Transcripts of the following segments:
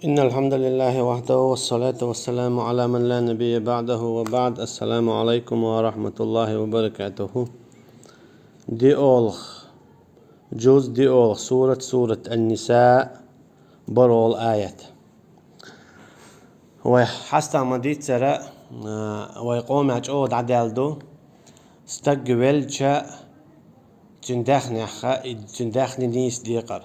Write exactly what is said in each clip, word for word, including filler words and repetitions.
إن الحمد لله وحده والصلاة والسلام على من لا نبي بعده وبعد. السلام عليكم ورحمة الله وبركاته. ДиъолгӀа, жуз диъолгӀа, сурат, сурат Ан-Ниса, бархӀолгӀа аят. Вай хьастагӀа ма дийццара, а, вай къомехь чӀогӀа дӀадаьлла ду, стаг велча, цуьнан даьхнехь, цуьнан даьхни нийса декхар.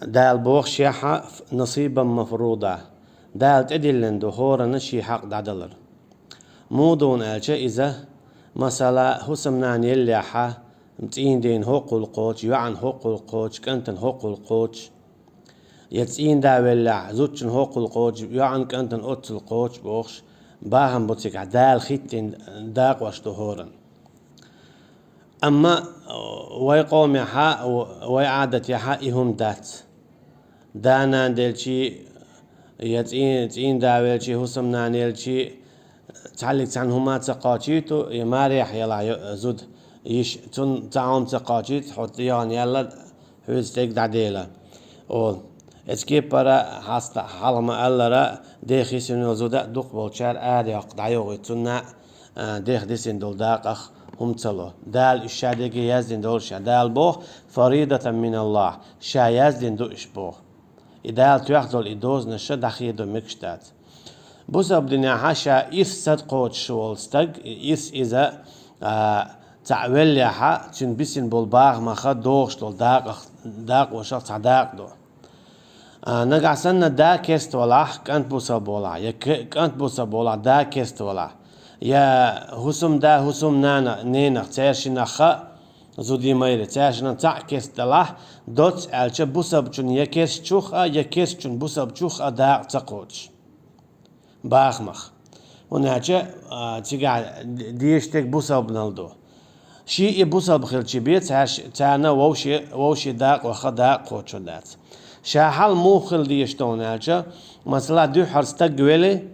Дала боху шехьа: «Насибан мафруда». Дала тӀедиллина ду хӀоранна шен хьакъ дӀадалар. Муха ду аьлча иза, масала, хӀусамнана еллехьа, цӀийнан ден хӀоккхул кхочу, йоӀан хӀоккхул кхочу, кӀантан хӀоккхул кхочу, я цӀийнан да веллехь, зудчун хӀоккхул кхочу, йоӀан, кӀантан оццул кхочу бохуш, бахам бу цигахь, Дала хӀиттийна дакъош ду хӀоранна. Амма вай къомехьа, вай Ӏадатехьа и хӀума дац. Да-нана делчий, я цӀий-, цӀийнан да велчий, хӀусамнана елчий, цхьаллиг цхьана хӀума ца кхочуьйту, я марехь елахь йо-, зуда, йиш, цунна цхьа хӀума ца кхочуьйту, хьо тӀе яхана яьлла, хьоьца стеган дӀадела. О, эцу кепара хьаста хьалха ма-аллара, дех йисина йолу зуда а дукхахболчара арайоккху дӀайогӀуьйту цунна, а, дех дисина долу дакъах хӀума ца ло. Дала уьш ша дерриге яздина долуш а. Дала боху: «Фаридатан миналлахь», ша яздина ду уьш боху. И Дала тоьхна долу и дозанаш ша дӀахедо мегаш дац. Бусалба динехьа ша ирс ца кхочуш волу стаг, и ирс иза, а, цхьаъ веллехьа, цуьнан бисина болу бахамаха догӀуш долу дакъах, дакъошах цхьа дакъа ду. А, нагахь санна да керста валахь, кӀант бусалба валахь, я к-, кӀант бусалба валахь, да керста валахь, я хӀусамда, хӀусамнана, ненах, цаьршинахха, зудий, майрий, цаьршинан цхьаъ керста далахь, доцца аьлча бусалбачун я керстачух а, я керстачун бусалбачух а дакъа ца кхочуш бахамах. ХӀунда аьлча, а, цигахь д-, дезаш дерг бусалбанал ду. Ший и бусалба хилчи бен, цаьрш-, царна вовше, вовше дакъа ваха дакъа кхочур дац. Ша хьал муха хила дезаш ду аьлча, масала, дуьххьара стаг вели,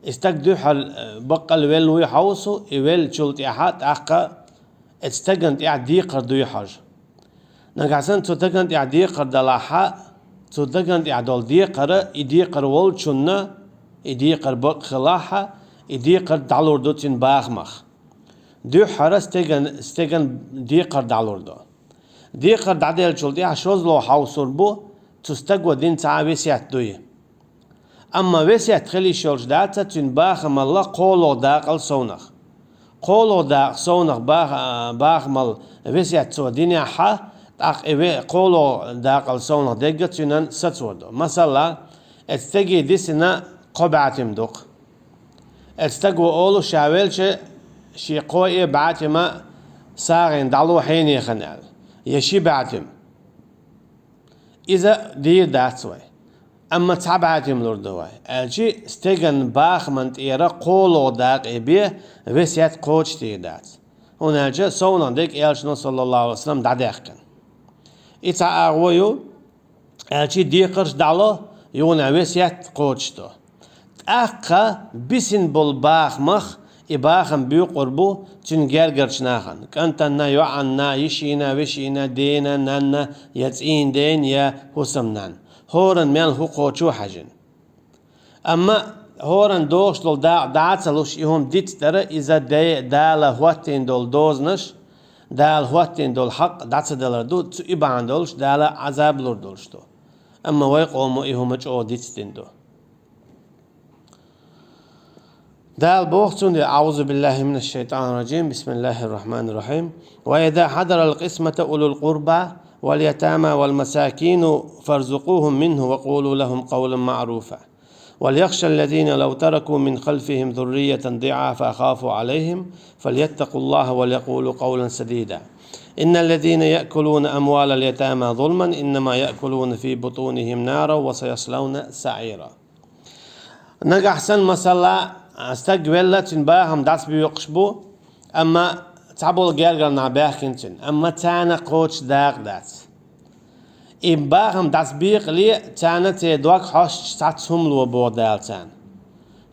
и стаг дуьххьара, э, баккъал велла вуй хьовсу, и веллачул тӀаьхьа тӀаккха эцу стагана тӀехь декхар дуй хьожа. Нагахь санна цу стагана тӀехь декхар далахьа, цу стагана тӀехь долу декхара, и декхар волчунна, и декхар бакъ хилахьа, и декхар дӀалур ду цуьнан бахамах. Дуьххьара стеган, стеган декхар дӀалур ду. Декхар дӀаделлачул тӀаьхьа шозло хьовсур бу, цу стаго дина цхьа а весет дуй. Амма весет хила йиш йолуш дац цуьнан бахамалла кхоалгӀа дакъал совнах. КхоалгӀа дакъа совнах баха-, бахамалла весет цо динехьа, тӀаккха и ве-, кхоалгӀа дакъал совнах дегга цуьнан сацор ду. Масала, эцу стеге дисина кхо бӀаьтим ду-кх. Эцу стаго олу, ша велча, шен кхо а бӀаьтима сагӀина дӀало хьенехана аьлла, я ши бӀаьтим. Иза дийр дац вай. Амма цхьа бӀаьтим лур ду вай, аьлчи стеган бахаман тӀера кхоалгӀа дакъе бен весет кхочушдийр дац. ХӀунда аьлча совнах дерг элчано, саллаллаху Ӏалайхи ва саллам, дӀадаьккхина. И цхьа агӀо ю, аьлчи декхарш дӀало, юханехь весет кхочушдо. ТӀаккха бисина болу бахамах и бахам буькъур бу цуьнан гергарчу нахана: кӀантанна, йоӀанна, йишина, вешина, дена, нанна, я цӀийнан дена, я хӀусамнанна. ХӀоранна мел хӀу кхочу хьаьжина. Амма хӀоранна догӀуш долу дакъа дӀа а ца луш, и хӀума дицдара, иза де-, Дала хӀоттийна долу дозанаш, Дала хӀоттийна долу хьакъ дӀа ца далар ду, цу и бахьана долуш Дала Ӏазаб лур долуш ду. Амма вай къомо и хӀума чӀогӀа дицдина ду. Дала боху цундела: أعوذ بالله من الشيطان الرجيم. بسم الله الرحمن الرحيم. وإذا حضر القسمة أولو القربى واليتامى والمساكين فارزقوهم منه وقولوا لهم قولا معروفا. وليخش الذين لو تركوا من خلفهم ذرية ضعافا خافوا عليهم فليتقوا الله وليقولوا قولا سديدا. إن الذين يأكلون أموال اليتامى ظلما إنما يأكلون في بطونهم نارا وسيصلون سعيرا. Нагахь санна, масала, стаг велла, цуьнан бахам дӀасабоькъуш бу, амма цхьаболу гергара нах баьхкина цуьнан, амма царна кхочуш дакъа дац. И бахам дӀасабекъале, царна церан дог хьоьстуш цхьацца хӀума ло боху Дала царна.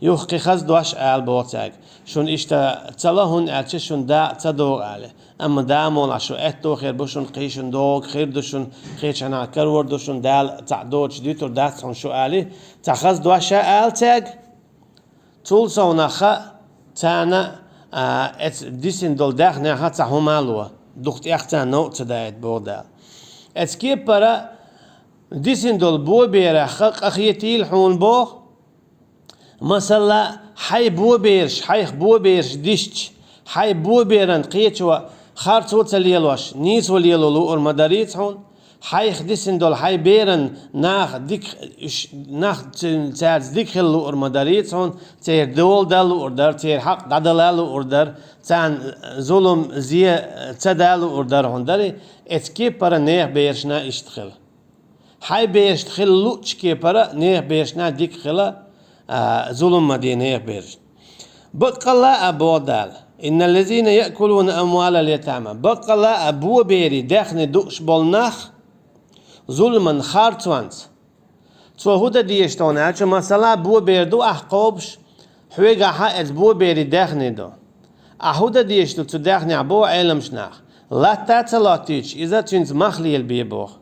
Юха кхин хаза дош ала боху цаьрга: «Шуна иштта ца ло, хӀунда аьлча шуна дакъа ца догӀу», — аьлла. Амма да молахь шу аьтто хир бу шуна, кхин шуна догӀу хир ду шуна, кхечанхьа карор ду шуна, Дала цхьаъ доцуш дуьтур дац хьуна шу, аьлла, цхьа хаза дош а ала цаьрга. Цул совнаха царна, а, эца дисина долу даьхнеха цхьа хӀума а ло, дукха тӀех царна новкъа ца даийта боху Дала. Эца кепара дисина долу бобераха къахетийла хьуна боху. Масала, хьайн бобераш, хьайх бобераш дисча, хьайн боберан кхечо харцо ца лелош, нийсо лело луур ма дарийца хьуна. Хьайх дисина долу хьайн беран нах дика, уьш, нах ц-, цаьрца дика хила луур ма дарийца хьуна, церан дола дан луур дара, церан хьакъ дӀадала луур дара, царна зулам, зе ца да луур дара хьуна дарий, эца кепара нехан берашна иштта хила. Хьайн берашна хила луучу кепара нехан берашна дика хила, а, зулам ма де нехан берашна. Баккъалла а боху Дала: «Инналлазина яъкулуна амвалал ятама». Баккъалла а боберийн даьхни дууш болу нах, зуламан, харцонца. Цо хӀун дан дезаш ду аьлча, масала, бобер ду ахь кхобуш, хьоьгахьа эца боберийн даьхни ду. Ахь хӀун дан дезаш ду цу даьхнех боху Ӏеламчу наха? Латта а ца лоттуьйтуш, иза цуьнца мах лелабе боху.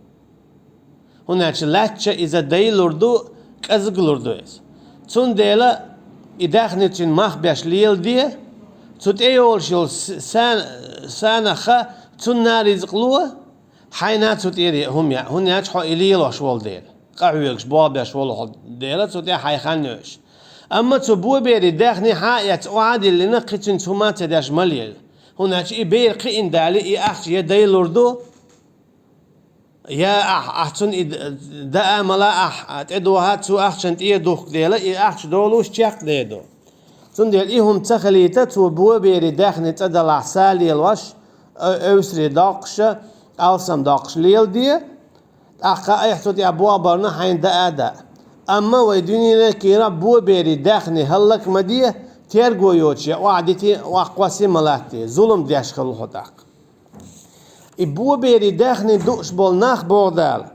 ХӀунда аьлча лаьттача иза дайлур ду, кӀезиглур ду иза. Цундела и даьхни цуьнан мах беш леладе, цу тӀе йолуш йолу с-, са-, санахха цунна ризкъ ло, хьайна цу тӀера хӀума яа, хӀунда аьлча хьо и лелош волу дела, къахьоьгуш, болх беш волу хьо дела, цу тӀе хьайн хан йойуш. Амма цу боберийн даьхни хьа а эцна, охьа а диллина, кхин цуьнца хӀума а ца деш ма лела. ХӀунда аьлча и бер кхиъна дале, и ахча я дайлур ду, я ахь, ахь цунна и д-, даа мала ахь, тӀедохьа цу ахчан тӀера духку дела, и ахча долуш чекхдер ду. Цундела и хӀума ца хилийта, цо боберийн даьхни цӀа далахь са лелош, о-, эвсаре доккхуша, алсам доккхуш леладе, тӀаккха айхьа цу тӀехь болх барна хьайна даа а даа. Амма вай дуьненан кийра боберийн даьхни хӀаллак а ма де, терго йоцуш я охьадити, охьакхоссе ма латте, зулам деш хила хьо тӀаккха. И боберийн даьхни дууш болу нах, боху Дала: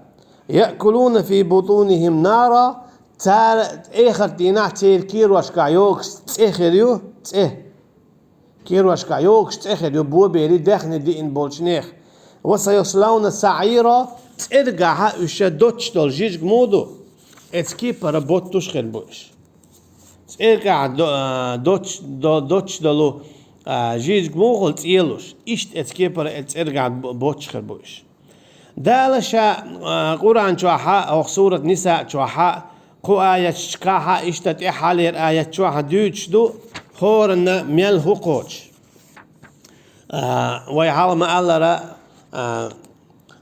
«Яъкулуна фи бутунихим нара», цара эхарт дийнахь церан кийрошкахь йогуш цӀе хир ю, цӀе. Кийрошкахь йогуш цӀе хир ю боберийн даьхни диъна болчу нехан. «Ва саяславна саӀира», цӀергахьа уьш доцуш долу жижиг муха ду, эца кепара боттуш хир бу уьш. ЦӀергахь до-, а, доц-, до-, доцуш долу, а, жижиг мухула цӀелуш, иштта эца кепара эца цӀергахь бо-, боцуш хир бу уьш. Дала ша, а, Къуръан чохьа, хӀокху сурат Ниса чохьа, кху аятчкахьа, иштта тӀаьххьалера аят чохьа дуьйцуш ду, хӀоранна мел хӀу кхочуш. А, вай хьалха ма-аллара, а,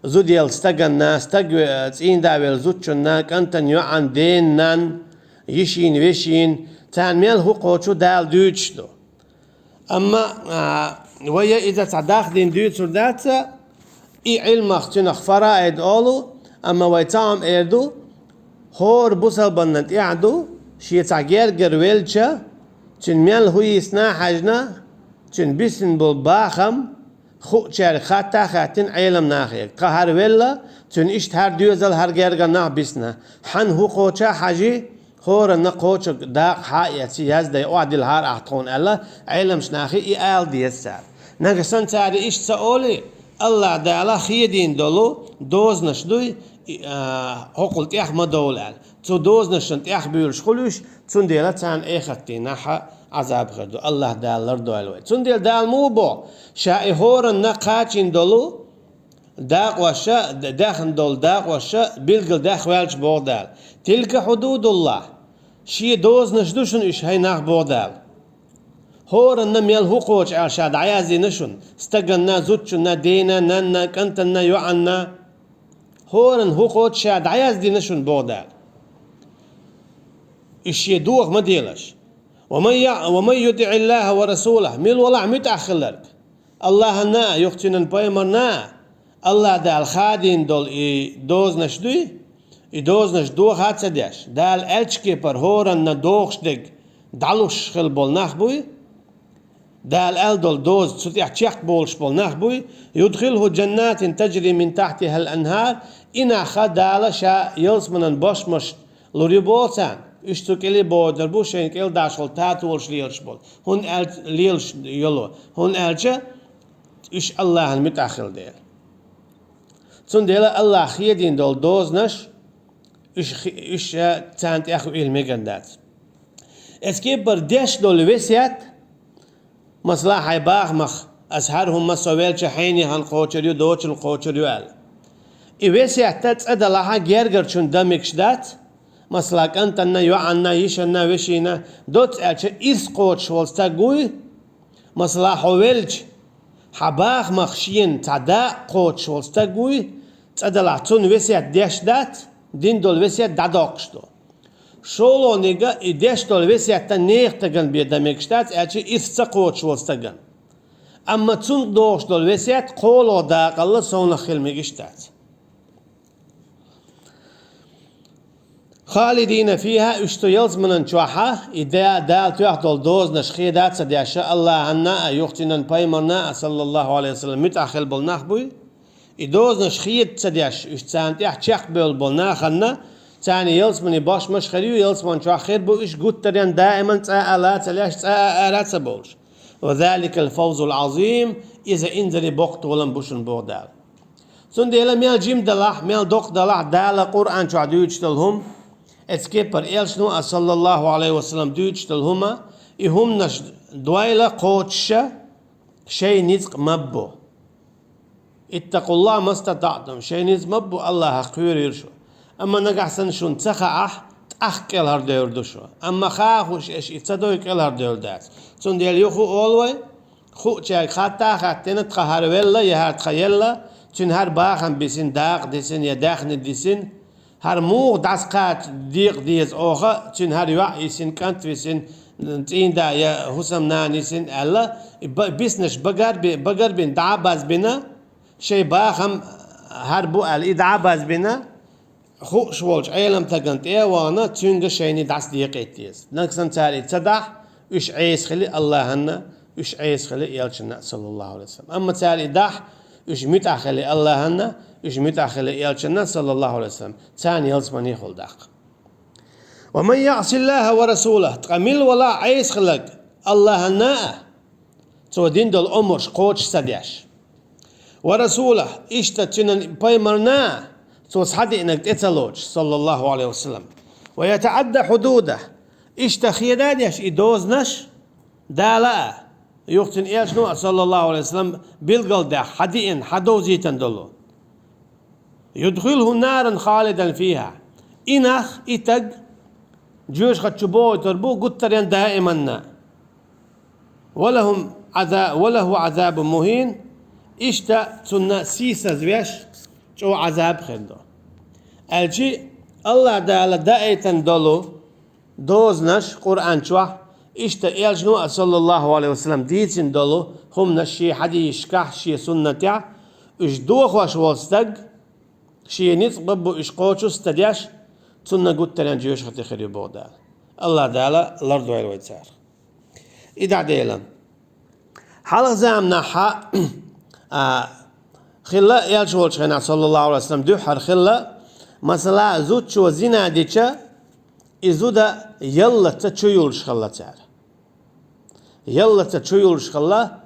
зуда елла стаганна, стаг ве-, цӀийнда велла зудчунна, кӀантана йоӀан, дена нанна, йишин, вешин, царна мел хӀу кхочу Дала дуьйцуш ду. Амма, а, вай я иза цхьа дахдина дуьйцур дац, и Ӏилмах цуьнах фараид олу, амма вай цхьаъ эр ду, хӀора бусалбанна тӀехь ду, шен цхьа гергара велча, цуьнан мел хӀу йисна а хьаьжна, цуьнан бисина болу бахам хуучаьрга хатта а хаьттина Ӏеламнахе. Кхин хӀара велла, цуьнан иштта хӀара доьзал, хӀара гергара нах бисна. Хьан хӀу кхочу а хьажи, хӀоранна кхочург дакъа хьа а эци, яздай охьадиллахьара ахь тхуна аьлла, Ӏеламчу нахе и ала деза цара. Нагахь санна цара иштта ца олий, АллахӀ Дала хедийна долу дозанаш дуй, и, а, хӀокхул тӀех ма довла аьлла. Цу дозанашна тӀех буьйлуш хуьлуш, цундела царна эхартдийнахьа Ӏазаб хир ду. АллахӀ Дала лардойла вай. Цундела Дала муха боху, ша и хӀоранна кхачийна долу дакъоша, д-, даьхна долу дакъоша билггал даьхна ваьлча, боху Дала: «Тилка хьудудуллахӀ». Шен дозанаш ду шуна уьш, хӀай нах, боху Дала. ХӀоранна мел хӀу кхочу аьлла ша дӀаяздина шуна, стаганна, зудчунна, дена, нанна, кӀантанна, йоӀанна. ХӀоранна хӀу кхочу ша дӀаяздина шуна, боху Дала. Уьш шен доха ма делаш. «Ва ман я-, ва ман ютиӀиллахӀа ва расулахӀ», мила валахь муьтӀахь хилларг. АллахӀанна а, юха цуьнан пайхамарна а, АллахӀ Дала хадийна долу и дозанаш дуй, и дозанаш доха а ца деш, Дала аьллачу кепара хӀоранна дохуш дерг дӀалуш хила болу нах буй, Дала аьлла долу доза цу тӀехь чекхболуш болу нах буй, «юдхилхӀу джаннатин таджри мин тахьтихӀал анхӀар», и нахха Дала ша ялсаманан бошмаш лур ю боху царна. Уьш цу кӀеле богӀуьйтур бу шайн кӀел дӀашхула татолаш лелаш болу, хӀунда аьлча лелаш йолу, хӀунда аьлча уьш Аллахьан муьтӀахь хилла дела. Цундела Аллахьа хедийна долу дозанаш, уьш хи-, уьш, а, царна тӀехь вуьйла мегар дац. Эцу кепара деш долу весет, масала, хьайн бахамах, ас хӀара хӀума со велча хьенехан кхочур ю, доцчун кхочур ю аьлла. И весетта цӀа далахьа гергарчун дан мегаш дац, масала, кӀантанна, йоӀанна, йишанна, вешина, доцца аьлча ирс кхочуш волу стаг вуй, масала, хьо велча, хьан бахамах шена цхьа дакъа кхочуш волу стаг вуй, цӀа далахь цунна весет деш дац, дина долу весет дӀадоккхуш ду. ШолгӀаниг а и деш долу весетта нехан стагана бен дан мегаш дац, аьлча ирс ца кхочуш волу стагана. Амма цунна дохуш долу весет кхоалгӀа дакъалла совнах хила мегаш дац. Халидина фиха, уьш цу ялсаманан чохьа, и да-, Дала тоьхна долу дозанаш хеда а ца деш, Аллахьанна а, юха цуьнан пайхамарна а, саллаллаху алейхи ва саллям, муьтӀахь хила болу нах буй. И дозанаш хеда ца деш, уьш царна тӀехь чекхбевлла болу нахана, царна ялсамане бошмаш хир ю, ялсаман чохь хир бу уьш гуттаренна даиман цӀа а ла ца леш, цӀа а ара ца бовлуш. Ва заликал фавзул азим, иза инзаре боккха толам бу шуна боху Дала. Цундела мел жима далахь, мел доккха далахь Дала Къуръан чохь дуьйцуш долу хӀума, эцу кепара элчано а, саллаллаху алейхи ва саллям, дуьйцуш долу хӀума, и хӀуманаш дойла кхочуша, шайн ницкъ ма бо. Иттакъуллаха мастатаътум, шайн ницкъ ма бо, Аллахьах кхоьруьйтур шу. Амма нагахь санна шуна ца хаахь, тӀаккха кӀелхьардевр ду шу. Амма хаа хууш, аша и ца дой, кӀелхьардевр дац. Цундела юха олу вай, хуучаьрга хатта а хаттина, тхан хӀара велла, я хӀара тхан елла, цуьнан хӀара бахам бисина, дакъа дисина, я даьхни дисина, хӀара муха дӀасакхача декъа деза оха, цуьнан хӀара йоӀ йисина, кӀант висина, цӀийнда я хӀусамнана йисина аьлла, и ба-, биснарш багар би-, багар бина, дӀа а базбина, шайн бахам хӀара бу аьлла, и дӀа а базбина, хууш волчу Ӏеламстагана тӀе а вахана, цуьнга шайна дӀасадекъийта деза. Нагахь санна цара и ца дахь, уьш Ӏеса хили Аллахьанна, уьш Ӏеса хили элчанна, саллаллаху алейхи ва саллям. Амма цара и дахь, уьш муьтӀахь хили Аллахьанна, уьш муьтӀахь хили элчанна, саллаллаху алейхи ва саллям, царна ялсамане хуьлу даккха. Ва ман яъсиллаха ва расулах, ткъа мила валахь Ӏеса хиларг Аллахьанна а, цо дина долу омраш кхочуш ца деш. Ва расулах, иштта цуьнан пайхамарна а, цо схьадеънарг тӀе ца лоцуш, саллаллаху алейхи ва саллям. Ва ятаӀадда хьудудах, иштта хеда а деш и дозанаш, Дала а, юха цуьнан элчано а, саллаллаху алейхи ва саллям, билгалдаьхна, хьадеъна, хьадовзийтина долу. Юдхилху наран халидан фиха. И нах, и стаг, жоьжахати чу бохуьйтур бу гуттаренна даиманна. Ва лахум аза-, ва лаху азабун мухин. Иштта цунна сийсазвеш, чӀогӀа азаб хир ду. Аьлчи Аллах Дала даийтина долу дозанаш Къуръан чохь, иштта элчано а, саллаллаху алейхи ва саллям, дийцина долу хӀуманаш шен хьадисашкахь, шен суннатехь, уьш дохош волу стаг, шен ницкъ бан бу уьш кхочуш ца деш, цунна гуттаренна жоьжахати хир ю боху Дала. Аллах Дала лардойла вай царах. И дӀа Делан. Хьалха заманахь а, хилла, элча волчу хенахь, саллаллаху алейхи ва саллям, дуьххьара хилла, масала, зудчо зина дича, и зуда яллаца чу юлуш хилла цара. Яллаца чу юлуш хилла,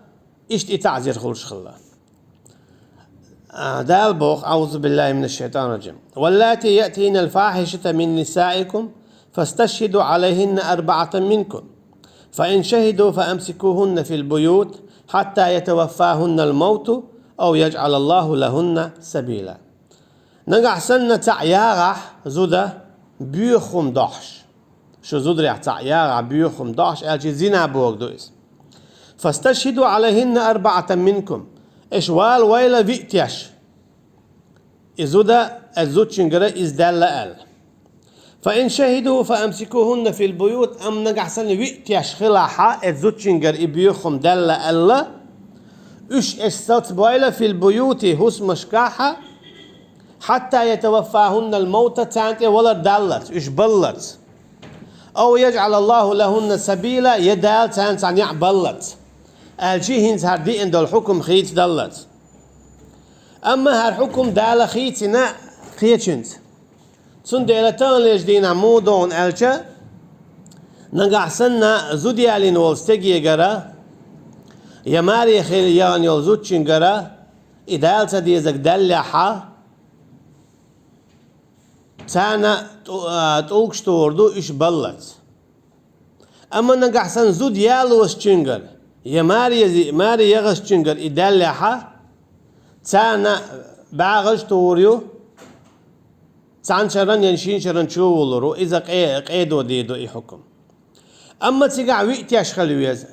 иштта и таӀзир хуьлуш хилла. А, Дала боху, аузу биллахи минаш шайтанир раджим. Валлати яътинал фахишата мин нисаикум, фасташхиду алайхинна арбаатан минкум. Фа ин шахиду, фа амсикухунна фил буют, хатта ятаваффахуннал мауту, ау яджалаллаху лахунна сабила. Нагахь санна цхьаъ ягӀахь зуда боьха хӀума дохьуш. Шу зударех цхьаъ ягӀахь боьха хӀума дохьуш, аьлчи зина бохург ду иза. Фасташхиду алайхинна арбаатан минкум. Аша вала вайла виъ теш. И зуда, аьлла, зудчуьнгара иза даьлла аьлла. Фа ин шахиду, фа амсикухунна фил буют, амма нагахь санна виъ теш хилахьа, аьлла, зудчуьнгара и боьха хӀума даьлла аьлла, уьш аша сацбойла фил буюти, хӀусамашкахьа, хатта ятаваффахуннал маута, царна тӀе валар даллалц, уьш баллалц. Ау яджалаллаху лахунна сабила, я Дала царна цхьа некъ баллалц. Аьлчи хӀинца хӀара деана долу хьукум хийцадаллалц. Амма хӀара хьукум Дала хийцина кхечуьнца. Цундела таханлерчу дийнахь муха догӀу аьлча, Нагахь санна зуда ялийна волу стегегара, я маре хила яхана йолу зудчуьнгара и Дала ца дезарг даьллехьа, царна тӀу-, а, тӀулгаш тухур ду уьш баллалц. Амма нагахь санна зуда ялочуьнгара, я маре зи-, маре яхачуьнгара и даьллехьа, царна бӀаьгӀаш тухур ю, цхьана шарна я шина шарна чу а вулур ву, иза къе-, къедо дийр ду и хьукам. Амма цигахь виъ теш хила веза.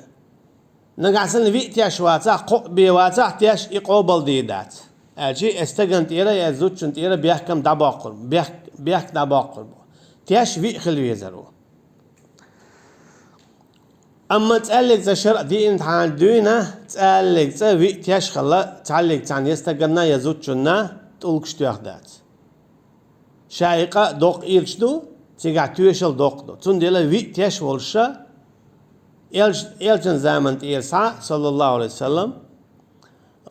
Нагахь санна виъ теш вацахь, кхоъ бен вацахь, теш и къобалдийр дац. Аьлча и стагана тӀера, я зудчунна тӀера бехкам дӀабоккхур, бехк-, бехк дӀабоккхур бу. Теш виъ хила везар ву. Амма цхьаьллиг цкъа шаръа диъна тхьана дуьйна, цхьаьллиг цкъа виъ теш хилла, цхьаьллиг цхьана я стаганна, я зудчунна тӀулгаш тоьхна дац. Ша и къа доккха ирча ду, цигахь тоьшалла доккха ду. Цундела виъ теш волуша, элч-, элчан заман тӀера схьа, саллаллаху алейхи ва саллам,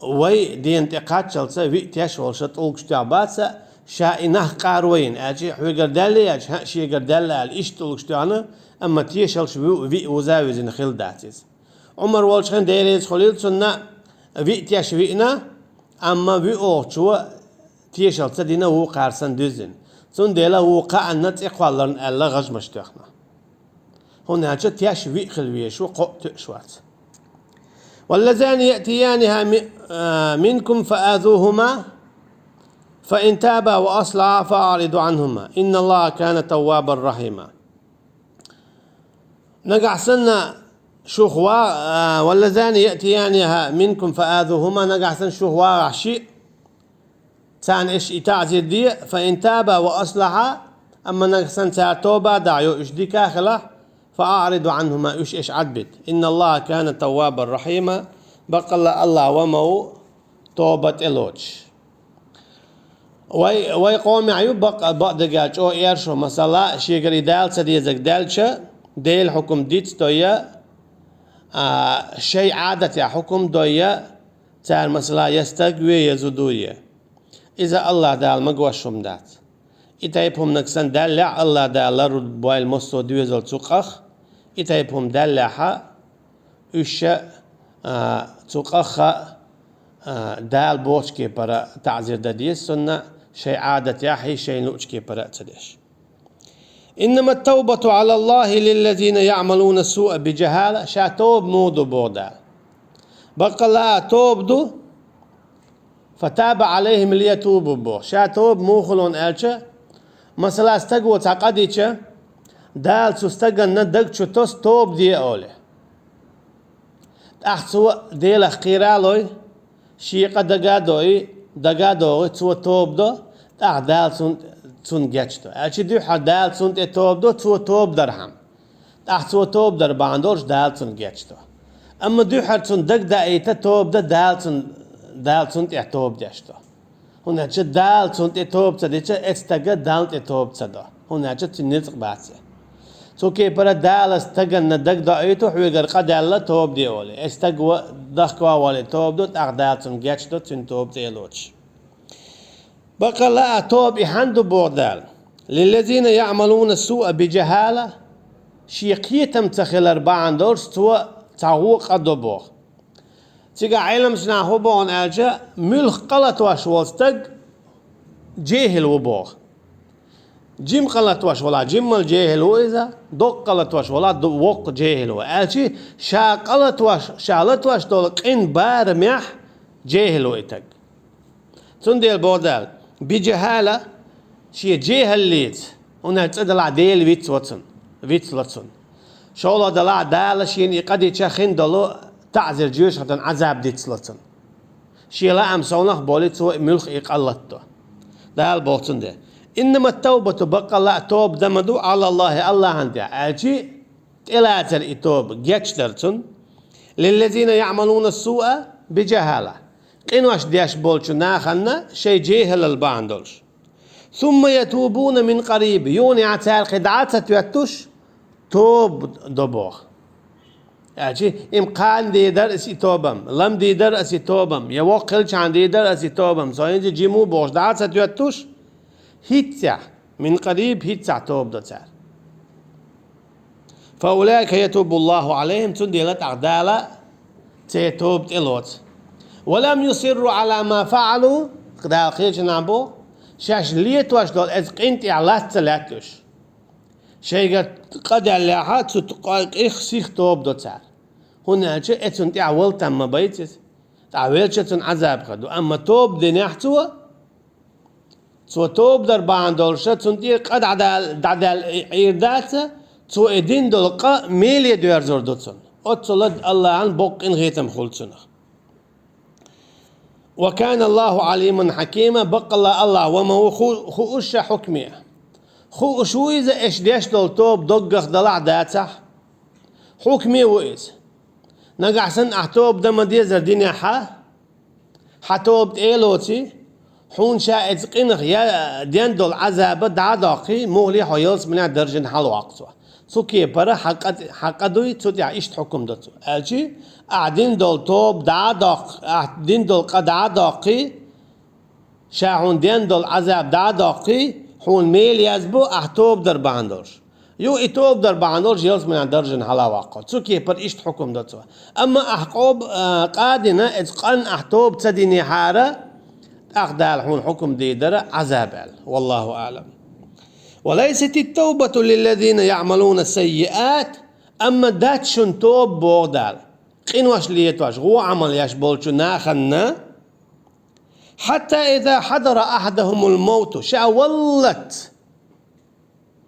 вай дена тӀе кхаччалца виъ теш волуша тӀулгаш тоьхна бац, ша и нах къаро йина, аьлча хьоьгара даьлла, аьлча, хӀаъ, шегара даьлла аьлла, иштта тӀулгаш тоьхна, амма тешаллаш виъ, виъ вуза визина хила дац иза. Ӏумар волчу хенахь, Дела реза хуьлийла цунна, виъ теш виъна, амма вуьйцучо тешалла ца дина, вукхара санна дуьззина. Цундела вукху кхаанна цӀе кхолларна аьлла гӀажмаш тоьхна. ХӀунда аьлча теш виъ хила везаш ву, кхоъ тоьаш вац. واللذان يأتيانها م-، آ، منكم فآذوهما فإن تابا وأصلحا فأعرضوا عنهما إن الله كان توابا رحيما. Нагахь санна шух ва-, а, واللذان يأتيانها منكم فآذوهما, нагахь санна шух вагӀахь шиъ, царна аш и таӀзир де, فإن تابا وأصلحا, амма нагахь санна цара тоба а дахь, уьш дика а хилахь, فأعرضوا عنهما, уьш аш Ӏадбита. إن الله كان توابا رحيما, баккъалла АллахӀ ва ма ву тоба тӀелоцуш. Вай, вай къомехь ю бакъ-, бакъдерг чӀогӀа эршо, масала, шегара и Дала ца дезарг даьлча, Делан хьукам диц а дой, а, шайн Ӏадатехь хьукам а дой, цара, масала, я стаг ве, я зуда ве. Иза АллахӀ Дала магош хӀума дац. И тайпа хӀуманиг санна даьллехь, АллахӀ Дала ларву бойла массо а доьзал цу къах, и тайпа хӀума даьллехьа, уьш, а, цу къаха, а, Дала бохучу кепара таӀзир дан деза цунна, шайн Ӏадатехь а, шайна луучу кепара а ца деш. إنما التوبة على الله للذين يعملون السوء بجهالة, ша тоба муха ду боху Дала. Баккъалла а тоба ду, فتاب عليهم ليتوبوا боху. Ша тоба муха ло аьлча, масала, стаго цхьа къа дича, Дала цу стаганна даг чу тосу тоба де олий. ТӀаккха цо Делах кхера а лой, шен къа дага а дой, дага а догӀий, цо тоба до, тӀаккха Дала цун-, цунна гечдо. Аьлча дуьххьара Дала цунна тӀе тоба до, цо тоба дархьама. ТӀаккха цо тоба дар бахьана долуш Дала цунна гечдо. Амма дуьххьара цунна дагадаийта тоба дан Дала цунна, Дала цунна тӀе тоба деш до. ХӀунда аьлча Дала цунна тӀе тоба ца дича, эцу стага Далла тӀе тоба ца до. ХӀунда аьлча цуьнан ницкъ бац и. Цу кепара Дала стаганна дагадоуьйту хьоьгара къа даьлла тоба де олий. Эцу стаг ва-, дахка ван волий тоба до, тӀаккха Дала цунна гечдо, цуьнан тоба цӀе лоцуш. Баккъалла а тоба и хьанна ду боху Дала? للذين يعملون السوء بجهالة, шен кхетам ца хилар бахьана долуш цо цхьа гӀо къа до боху. Цигахь Ӏеламчу наха хӀун боху аьлча, муьлхха къа латош волу стаг жехӀил ву боху. Жима къа латош валахь, жиммал жехӀил ву иза, доккха къа латош валахь, ду-, воккха жехӀил ву. Аьлча ша къа латош, ша латош долу къин барамехь жехӀил ву и стаг. Цундела боху Дала, бижахӀала, шен жехӀаллица, хӀунда аьлча цкъа делахь Дела вицло цунна, вицло цунна. ШолгӀа делахь Дала шена и къа дича хин долу таӀзир, жоьжахатин Ӏазаб дицло цунна. Шен лаам совнах а болий, цо и муьлхха и къа латадо. Дала боху цундела: إنما التوبة, баккъалла а тоба дан ма ду, على الله, АллахӀана тӀехь, аьлча тӀелацар и тоба, гечдар цунна. للذين يعملون السوء بجهالة. Къинош деш болчу нахана шайн жехӀалал бахьана долуш. ثم يتوبون من قريب. Юханехь цара кхин дӀа а ца тоьттуш, тоба до боху. Аьлча, им кхана дийр дара аса и тобам, лам дийр дара аса и тобам, я воккха хилчахьана дийр дара аса и тобам, со хӀинца жима ву бохуш дӀа а ца тоьттуш, хӀинццехь, من قريب, хӀинццехь тоба до цара. فأولئك يتوب الله عليهم, цундела тӀаккха Дала церан тоба тӀелоцу. ولم يصروا على ما فعلوا, Дала кхечанхьа боху, шаьш летош долу эцу къин тӀехь лац ца лаьтташ. Шайгара къа даьллехь, цу къа-, къих сиха тоба до цара. ХӀунда аьлча эцунна тӀехь вала там ма байца иза. ТӀаккха велча цунна Ӏазаб хир ду. Амма тоба динехь цо, цо тоба дар бахьана долуша, цунна тӀера къа дӀадал-, дӀадаьлла Ӏийр дац, цо и дина долу къа меле доьрзур ду цунна. Оццула Аллахьан боккха къинхетам хуьлу цунах. وكان الله عليما حكيما, баккъалла Аллахь ва ма ву ху-, хууша хьукме. Хууш ву иза, аша деш долу тоба доггах далахь а дацахь, хьукме ву иза. Нагахь санна ахь тоба дан ма дезара динехь, хьан тоба тӀе а лоций, хьуна ша эцу къинах я ден долу Ӏазаба дӀа а доккхий, муххале хьо ялсаманин даржана хьалаваккха цо. Цу кепара хьан къа, хьан къа дуй, цу тӀехь иштта хьукум до цо. Аьлчи, ахь дина долу тоба дӀа а доккхий, ахь дина долу къа дӀа а доккхий, ша хьуна ден долу Ӏазаб дӀа а доккхий, хьуна мел язбо ахь тоба дар бахьана долуш. Ю и тоба дар бахьана долуш ялсаманин даржана хьалаваккха. Цу кепара иштта хьукум до цо. Амма ахь къоб-, а, къа дина, эцу къанна ахь тоба ца динехьара, тӀаккха Дала хьуна хьукум дийр дара Ӏазаб аьлла. والله أعلم. وليست التوبة للذين يعملون السيئات, амма дац шуна тоба боху Дала къинош летош, гӀо Ӏамал еш болчу нахана, حتى إذا حضر أحدهم الموت, ша валлалц,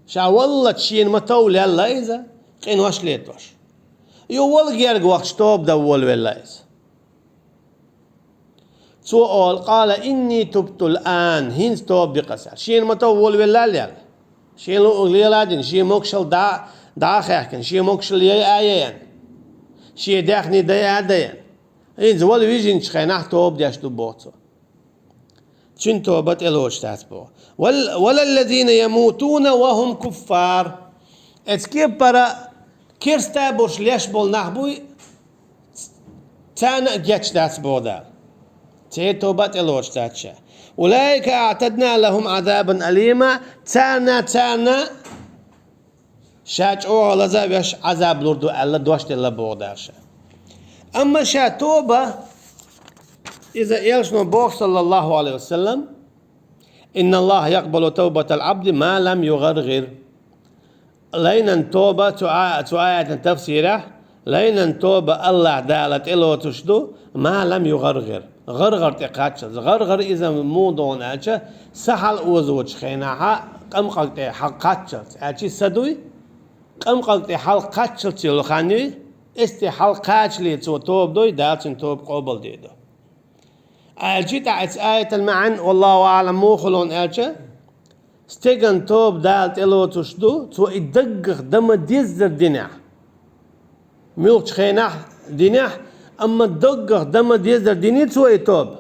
ша валлалц шена ма тов лелла иза, къинош летош. Ю вала герга вахча тоба дан волавелла иза. Цо олу: قال إني تبت الآن, хӀинца тоба дикъаса. Шена ма тов волавелла лелла. Шен луъург лела а дина, шен могушалла дӀа, дӀа а хаьхкина, шен могушалла яй а яйна, шен даьхни дай а дайна. ХӀинца вала вижинчу хенахь тоба деш ду боху цо. Цуьнан тоба тӀелоцуш дац боху. ولا الذين يموتون وهم كفار. Эцу кепара керста а болуш леш болу нах буй, царна а гечдац боху Дала. Церан тоба тӀелоцуш дац ша. أولئك أعتدنا لهم عذابا أليما. Царна, царна ша чӀогӀа лаза а веш Ӏазаб лур ду аьлла дош делла боху Дала ша. Амма ша тоба, иза элчано боху, саллаллаху алейхи ва саллам: إن الله يقبل توبة العبد ما لم يغرغر. Лайнан тоба, цу а-, цу аятан тафсирехь, лайнан тоба Аллахь Дала тӀелоцуш ду, ما لم يغرغر. ГӀаргӀар тӀе кхаччалц. ГӀаргӀар иза муха ду аьлча, са хьалаозочу хенахьа къамкъаг тӀе хьалкхаччалц. Аьлчи са дуй, къамкъаг тӀе хьалкхаччалц йолу хан юй, эс тӀе хьалкхачале цо тоба дой, Дала цуьнан тоба къобалдийр ду. Аьлчи тӀаьхьа эцу аятан маьӀна, والله أعلم, муха лон аьлча, стеган тоба Дала тӀелоцуш ду, цо и даггах дан ма-деззара динехь. Муьлххачу хенахь динехь, амма даггах дан ма-деззара дини цо и тоба.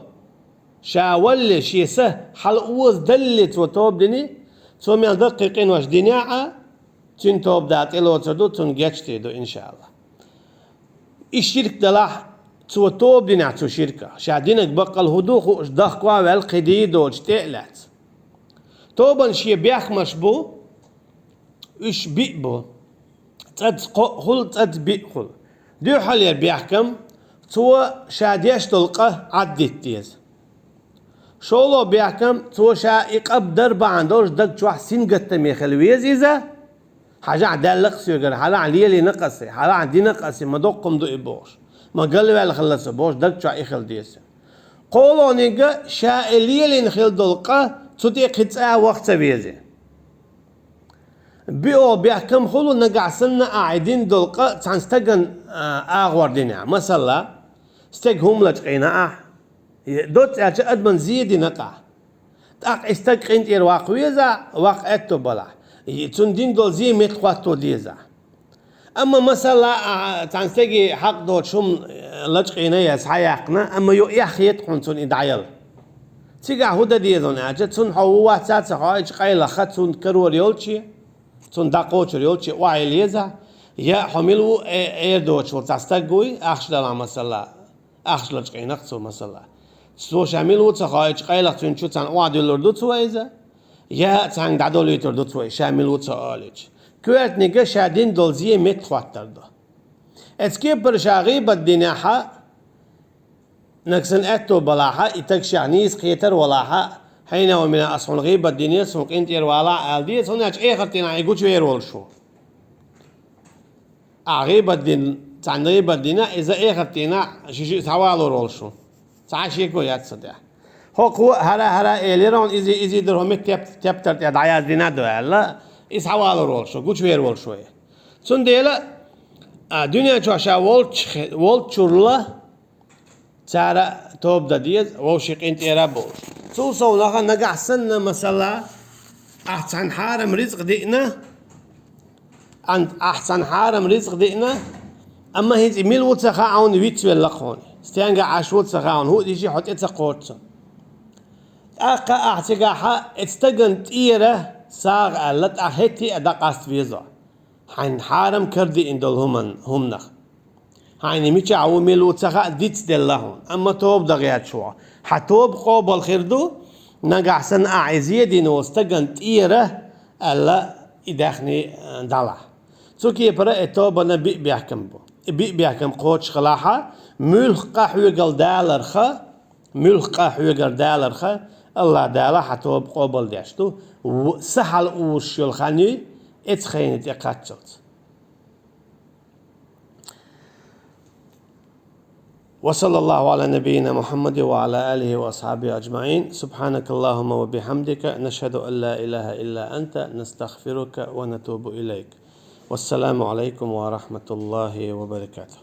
Ша валле, шен са хьалаозадалле цо тоба дини, цо мел даккхий къинош динехь а, цуьнан тоба Дала тӀелоцур ду, цунна гечдийр ду, иншааллахь. И ширк далахь, цо тоба динехь цу ширках, ша динарг баккъал хӀун ду хууш, дахко а ваьлла кхин дийр доцуш тӀе а лаьцна. Тобан шен бехкамаш бу, уьш биъ бу. ЦӀаца кхоъ хуьлу, цӀаца биъ хуьлу. Дуьххьалера бехкам, цо ша деш долу къа Ӏаддитта деза. ШолгӀа бехкам, цо ша и къа дар бахьана долуш даг чохь сингаттаме хила веза иза. Хьажахь, даьлла-кх соьгара, хьажахь, лелийна-кх аса, хьажахь, дина-кх аса, ма доккха хӀума ду и бохуш, ма галваьлла хилла со бохуш, даг чохь и хила деза. КхоалгӀаниг, ша и лелийна хила долу къа цу тӀе кхин цкъа а ваха ца веза. БоьалгӀа бехкам хуьлу, нагахь санна ахь и дина долу къа цхьана стагана, а, агӀор динехь. Масала, стеган хӀума лачкъийна ахь, доцца аьлча адаман зе дина-кх ахь. ТӀаккха и стаг къинтӀера ваккха веза, ваккха аьтто балахь, и цунна дина долу зе меттахӀотто деза. Амма, масала, а, цхьана стеге хьакъ доцуш хӀума, э, лачкъийна я схьаяьккхина, амма юха эхь хета хьуна цунна и дӀаяла. Цигахь хӀун дан деза хьуна аьлча, цунна хьо ву вац а ца хоуьйтуш, къайлаха цунна карор йолче, цунна дӀакхочур йолче охьайилла еза, я хьо мила ву, э, эр доцуш волу цхьа стаг вуй, ахча далахь, масала, ахча лачкъийнакх цо, масала. Цо ша мила ву ца хоуьйтуш, къайлаха цуьнан чу цхьаьна охьадуьллур ду цо иза, я цхьаьнга дӀадолуьйтур ду цо, ша мила ву ца олуьйтуш. Коьртаниг ша дина долу зен меттахӀоттар ду. Эцу кепара ша гӀийбат динехь а, нагахь санна аьтто балахь а, и таг шех нийса кхетар валахь а, хьайна ва мина ас хьуна гӀийбат динера, хьуна къинтӀера валахь а ала деза, хӀунда аьлча эхарт дийнахь и гучувер волуш ву. Ахь гӀийбат дина, цхьанна гӀийбат дина, иза эхарт дийнахь ши-шиъ схьавалор волуш ву. Цхьа а шеко яц цу тӀехь. ХӀокхо а хӀара-хӀара элира хьуна, иза, иза дара хӀун меттиг теп-, тептар тӀе дӀаяздина ду аьлла, иза схьавалор волуш ву, гучувер волуш ву. Цундела, а, дуьнен чохь ша волчу хе-, волччурла, цара тоба дан деза, вовшийн къинтӀера а болуш. Цул совнаха нагахь санна, масала, ахь цхьана хьарам рицкъ диъна, ан-, ахь цхьана хьарам рицкъ диъна, амма хӀинца и мила ву ца хаьа хьуна, вицвелла хьуна. Стенга Ӏаш ву ца хаьа хьуна, хӀуъа дийши хьо тӀе ца кхочу цунна. ТӀаккха ахь цигахь а, эцу стагана тӀера сагӀа аьлла, тӀаккха хӀетте а дӀакъаста веза. Хьайн хьарам кара диъна долу хӀуман-, хӀуманах. Хьайна мичахь ву, мила ву ца хаьа, дицделла хьуна, амма тоба дан гӀерташ ву. Хьан тоба къобал хир ду, нагахь санна ахь и зен дина волу стагана тӀера аьлла, и даьхни, а, далахь. Цу кепара и тобана биъ бехкам бу. И биъ бехкам кхочуш хилахь а, муьлхха къа хьоьгал даларха, муьлхха къа хьоьгар даларха, АллахӀ Дала хьан тоба къобал деш ду, в-, са хьала узуш йолу хан юй, эцу хенан тӀе кхаччалц. وصلى الله على نبينا محمد وعلى آله وأصحابه أجمعين. سبحانك اللهم وبحمدك، نشهد أن لا إله إلا أنت، نستغفرك ونتوب إليك. والسلام عليكم ورحمة الله وبركاته.